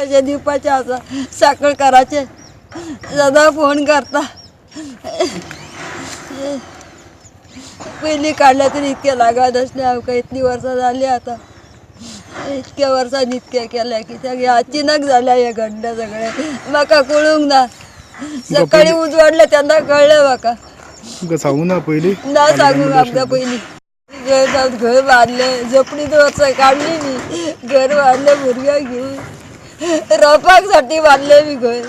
पयशे दिवपाचे आसा साखळकाराचे सदां फोन करता. पयलीं काडल्या तरी इतकें लागत आसलें आमकां, इतलीं वर्सां जालीं आतां, इतक्या वर्सांनी इतकें केलें कित्याक हें अचानक जालें हें घडलें सगळें, म्हाका कळूंक ना. सकाळीं उजवाडलें तेन्ना कळ्ळें म्हाका. तुमकां सांगू ना पयलीं? ना सांगूंक आमकां पयलीं. घर घर बांदलें, झोपडीत वर्सां काडली मी, घर बांदलें भुरग्यांक घेवन, रोवपाक साठी बांदलें मी घर.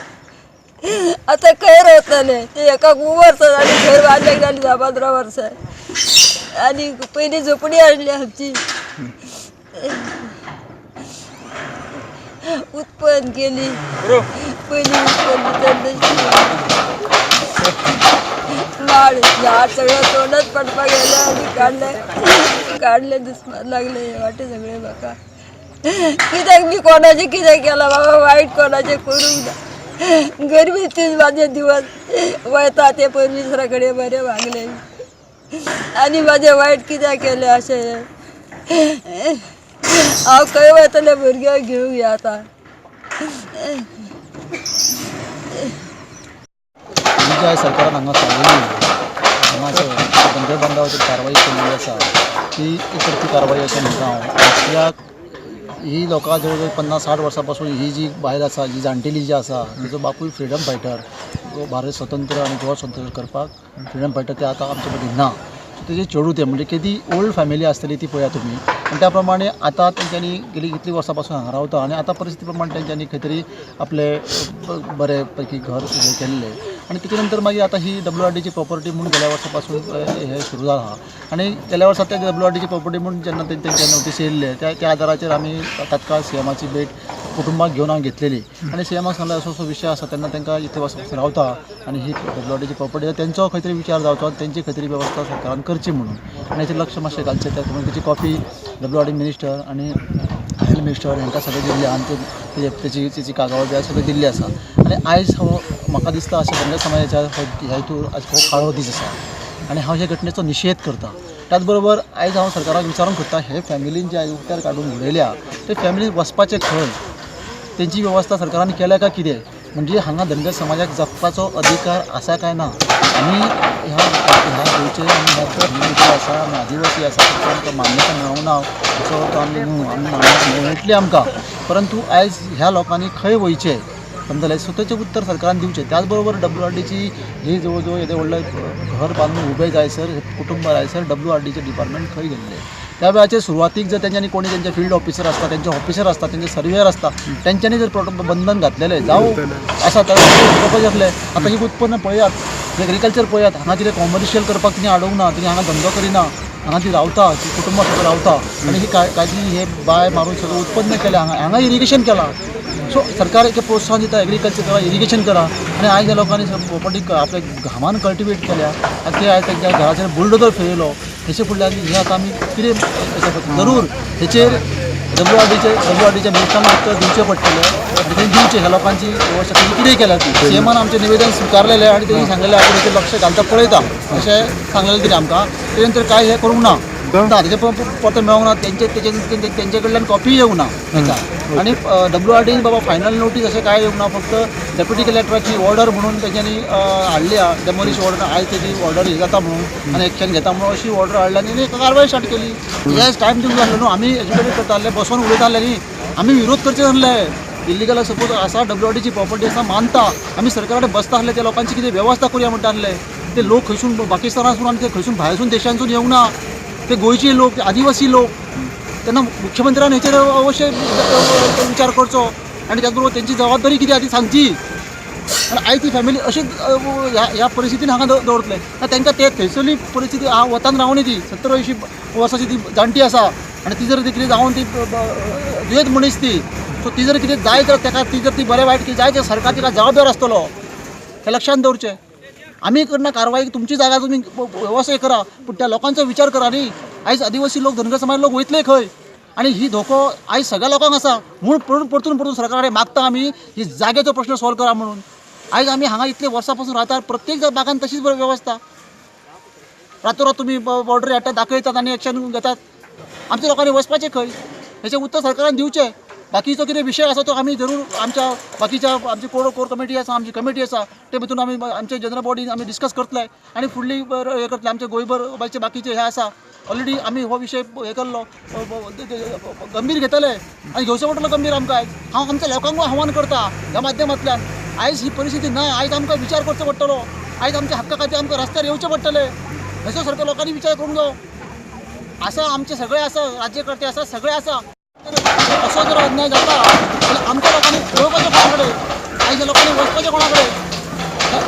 आतां खंय रोवतलें ते एका खूब वर्सां जालीं घर बांदलें जालीं 10-15 वर्सां. आनी पयलीं झोपडी आसली आमची, उत्पन्न केली पयलीं, उत्पन्न माड झाड सगळें तोंडात पडपाक गेलें आनी काडलें काडलें दिसपाक लागलें हे वाटे सगळें म्हाका. कित्याक मी कोणाचें कितें केलां बाबा, वायट कोणाचें करूंक ना. गरिबीतूच माझे दिवस वयता ते परमेश्वरा कडेन बरें मागलें आनी म्हाजें वायट कित्याक केलें अशें. हांव खंय वतलें भुरग्यांक घेवंक या आतां. ही जी आयज सरकारान हांगा सांगलेली, हांगासर धनगर बांदावाचेर कारवाई केल्ली आसा ती एक तर्फी कारवाई अशें म्हणटा हांव. कित्याक ही लोकां जवळ जवळ 50-60 वर्सां पासून ही जी बायल आसा, जी जाणटेली जी आसा, तिचो बापूय फ्रिडम फायटर, भारत स्वतंत्र आनी गोवा स्वतंत्र करपाक फ्रिडम फायटर, ते आतां आमचे मदीं ना. सो तेजे चेडूं तें म्हणजे केदी ओल्ड फॅमिली आसतली ती पळयात तुमी. आनी त्या प्रमाणे आतां तेंच्यांनी गेली कितलीं वर्सां पासून हांगा रावता आनी आतां परिस्थिती प्रमाणे तेंच्यांनी खंय तरी आपलें बरें पैकी घर उबें केल्लें आनी तेच्या नंतर मागीर आतां ही WRDची प्रॉपर्टी म्हूण गेल्या वर्सा पासून हें सुरू जालां. आनी गेल्या वर्सा त्या WRDची प्रॉपर्टी म्हूण जेन्ना तेंच्या नोटीस येयल्ले त्या आदाराचेर आमी तात्काळ CMआची भेट कुटुंबाक घेवन हांव घेतलेली आनी CMआक सांगलें असो असो विशय आसा, तेन्ना तांकां इतले वर्सां पासून रावता आनी ही WRDची प्रॉपर्टी तेंचो खंय तरी विचार जावचो आनी तेंची खंय तरी वेवस्था सरकारान करची म्हणून. आनी हेचेर लक्ष मातशें घालचें. त्या प्रमाणे तेची कॉपी WRD minister आनी हेल्थ मिनिस्टर हांकां सगळें दिल्ली आनी तेची तेची कागावळ बी सगळें दिल्ली आसा. आनी आयज हो म्हाका दिसता अशें धनगर समाजाच्या ह्या हितूर आयज हो काळो दीस आसा आनी हांव ह्या घटनेचो निशेध करता. त्याच बरोबर आयज हांव सरकाराक विचारूंक सोदता, हे फॅमिलीन जे आयज उक्त्यार काडून उडयल्या ते फॅमिलीन वचपाचें खंय, तेंची वेवस्था सरकारान केल्या काय कितें? म्हणजे हांगा धनगर समाजाक जगपाचो अधिकार आसा काय ना? आमी ह्या ह्या गोंयचे आमी ह्या भुमी आसा, आमी आदिवासी आसा, फक्त आमकां मान्यता मेळोंक ना असो तो आमी न्हू, आमी मान्यता मेळटली आमकां, परंतु आयज ह्या लोकांनी खंय वयचें समजलें? सो तेचें उत्तर सरकारान दिवचें. त्याच बरोबर WRDची ही जवळ जवळ येदें व्हडलें घर बांदून उबें जायसर, कुटुंब जायसर WRDचें डिपार्टमेंट खंय गेल्लें? त्या वेळाचेर सुरवातीक जर तेंच्यांनी कोणी तेंचे फिल्ड ऑफिसर आसता, तेंचे ऑफिसर आसता, तेंचे सर्वेयर आसता, तेंच्यांनी जर बंधन घातलेलें जावं आसा तर जातलें. आतां ही उत्पन्न पळयात, एग्रीकल्चर पळयात, हांगा कितें कॉमर्शियल करपाक तिणी हाडूंक ना, तिणी हांगा धंदो करिना, हांगा ती रावता, ती कुटुंबां सगळें रावता आनी ही काजी हे बाय मारून सगळें उत्पन्न केलें, हांगा हांगा इरिगेशन केलां. सो सरकार एक प्रोत्साहन दिता, एग्रीकल्चर करा, इरिगेशन करा आनी आयज ह्या लोकांनी प्रॉपर्टी आपल्या घामान कल्टिवेट केल्या आनी ते आयज तेंच्या घराचेर बुलडोजर फिरयलो. हेचे फुडल्यान हे आतां आमी कितें जरूर हेचेर WRDच्या मिनिस्टरांक उत्तर दिवचें पडटलें आनी तें दिवचें. ह्या लोकांची वेवस्था तेणी कितें केल्या ती CMआन आमचें निवेदन स्विकारलेलें आनी तेणी सांगलेलें आपूण हेचेर लक्ष घालता पळयता अशें सांगलेलें तिणें आमकां. तेजे नंतर कांय हें करूंक ना, ना तेजें परतें मेळोंक ना, तेंचे कडल्यान कॉपी येवंक ना हेका. आनी WRDन बाबा फायनल नोटीस अशें कांय येवंक ना, फक्त डेप्युटी कलेक्टराची ऑर्डर म्हणून तेंच्यांनी हाडली आहा, डेमोलिश ऑर्डर आयज तेजी ऑर्डर ही जाता म्हणून आनी एक्शन घेता म्हणून अशी ऑर्डर हाडली आनी तेणी कारवाय स्टार्ट केली. येस टायम दिवंक जाय आसलो न्हू, आमी एज्युकेटेड करताले, बसोन उलयताले न्ही, आमी विरोध करचे नासले. इल्लिगल सपोज आसा, WRDची प्रॉपर्टी आसा मानता, आमी सरकारा कडेन बसता आसले त्या लोकांची कितें वेवस्था करुया म्हणटा आसले. ते लोक खंयसून पाकिस्तानासून आनी ते खंयसून भायरसून देशांसून येवंक ना, ते गोंयचे लोक, आदिवासी लोक. तेन्ना मुख्यमंत्र्यान हेचेर अवश्य विचार करचो आनी त्याच बरोबर तेंची जबाबदारी कितें आसा ती सांगची. आनी आयज ती फॅमिली अशीच ह्या परिस्थितीन हांगा दवरतले. तांकां ते थंयसरली परिस्थिती वतान रावनी, ती 70-80 वर्सांची ती जाणटी आसा आनी ती जर कितें जावन ती दुयेंत मनीस ती, सो ती जर कितें जाय तर ताका ती जर ती बरें वायट कितें जाय तर सरकार तिका जबाबदार आसतलो, हें लक्षांत दवरचें. आमी करना कारवाई, तुमची जागा तुमी वेवस्था करा, पूण त्या लोकांचो विचार करा न्ही. आयज आदिवासी लोक, धनगर समाज लोक वयतले खंय? आनी ही धोको आयज सगळ्या लोकांक आसा म्हूण परतून परतून सरकारा कडेन मागता आमी ही जाग्याचो प्रश्न सॉल्व करा म्हणून. आयज आमी हांगा इतले वर्सां पासून रावतात, प्रत्येक बागान तशीच वेवस्था. रातोरात तुमी बॉर्डर हाडटात, दाखयतात आनी एक्शन घेतात. आमच्या लोकांनी वचपाचें खंय? हेचें उत्तर सरकारान दिवचें. बाकीचो कितें विशय आसा तो आमी जरूर आमच्या बाकीच्या आमची कोर कमिटी आसा, आमची कमिटी आसा ते भितून आमी आमचे जनरल बॉडीन आमी डिस्कस करतले आनी फुडली हें करतले. आमचे गोंयभर बाकीचे हे आसा ऑलरेडी आमी हो विशय हे केल्लो गंभीर घेतले आनी घेवचो पडटलो गंभीर आमकां. आयज हांव आमच्या लोकांकूय आव्हान करता ह्या माध्यमांतल्यान, आयज ही परिस्थिती ना, आयज आमकां विचार करचो पडटलो, आयज आमच्या हक्का खातीर आमकां रस्त्यार येवचें पडटलें. हेचो सारको लोकांनी विचार करूंक जायो. आसा आमचे सगळे आसा, राज्यकर्ते आसा, सगळे आसा. असो जर अन्याय जाता जाल्यार आमच्या लोकांनी पळोवपाचें कोणा कडेन, आयज लोकांनी वचपाचें कोणा कडेन.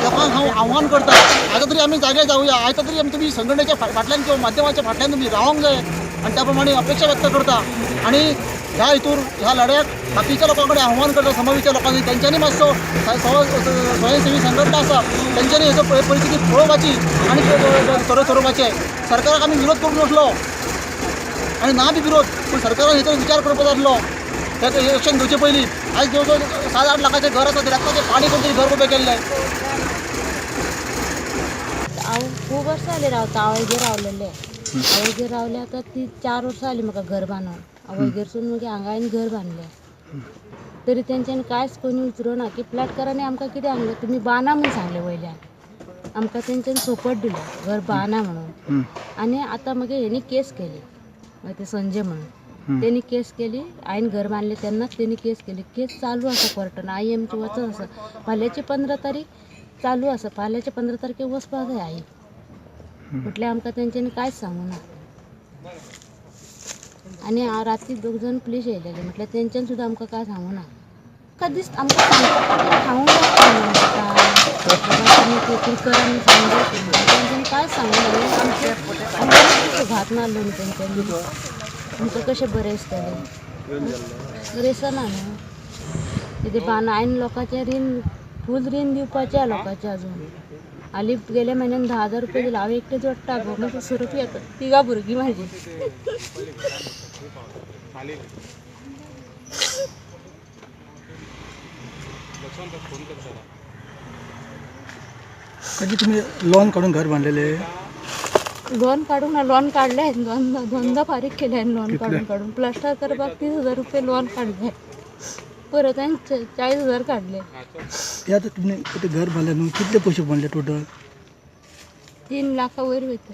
लोकांक हांव आव्हान करता, आतां तरी आमी जागे जावया, आतां तरी आमी तुमी संघटनेच्या फाटल्यान किंवा माध्यमाच्या फाटल्यान तुमी रावंक जाय आनी त्या प्रमाणे अपेक्षा व्यक्त करता. आनी ह्या हितूर ह्या लढ्याक बाकीच्या लोकां कडेन आव्हान करता, समाजाच्या लोकांनी तेंच्यांनी मातसो स्वयंसेवी संघटना आसा तेंच्यांनी हेचो परिस्थिती पळोवपाची आनी सोरोवपाचें. सरकाराक आमी विरोध करूंक नासलो आनी ना बी विरोध, पूण सरकारान हेचो विचार करपाक जाय आसलो. एक्शन घेवचे पयलीं. आयज जवळ जवळ 7-8 लाखाचें घर आसा, ते रक्ताचें पाणी करून तरी घर उबें केल्लें. हांव खूब वर्सां जालीं रावता, आवयगेर रावलेलें. आवयगेर रावलें आतां ती 4 वर्सां जालीं म्हाका घर बांदून. आवयगेरसून मागीर हांगा हांवें घर बांदलें, तरी तेंच्यांनी कांयच कोणी विचारूं ना की प्लॅटकारांनी आमकां कितें सांगलें, तुमी बांदा म्हूण सांगलें वयल्यान, आमकां तेंच्यांनी सोपट दिलो घर बांदा म्हणून. आनी आतां मागीर हेणी केस केली, मागीर ते संजय म्हणून तेणी केस केली. हांवें घर बांदलें तेन्नाच तेणी केस केली. केस चालू आसा कोर्टान, आई आमची वचत आसा. फाल्यांची 15 तारीख चालू आसा, फाल्यांच्या 15 तारखेक वचपाक जाय आई. म्हटल्यार आमकां तेंच्यांनी कांयच सांगूं ना. आनी राती 2 जाण पुलीस येयलेले, म्हटल्यार तेंच्यांनी सुद्दां आमकां कांय सांगूं ना. आमकां दिसता आमकां सांगूंक जाय तुमी कितें करा म्हूण सांगूंक जाय आशिल्लें, तेंच्यांनी कांयच सांगूं ना. आमचें आमकां घात मारलो न्हू तेंच्यांनी, आमकां कशें बरें दिसतलें, बरें दिसना न्हू. कितें बांद हांवें लोकांचें रीण फूल रीण दिवपाचें लोकांचें अजून. हालीं गेल्या म्हयन्यान 10,000 रुपया दिला, हांव एकटें जोडटा गो, मातसो सुरू येता, तिगां भुरगीं म्हाजी. कधी तुम्ही लोन काढून घर बांधलेले? लोन काडूंक ना, लोन काडलें, दोनदा फारीक केलें लोन काडून काडून. प्लास्टर करपाक 30,000 रुपया लोन काडलें, परत हांवें 40,000 काडले. ते आता तुम्ही ते घर बांधले न्हू, कितले पयशे बांदले टोटल? 3 लाखा वयर वयता.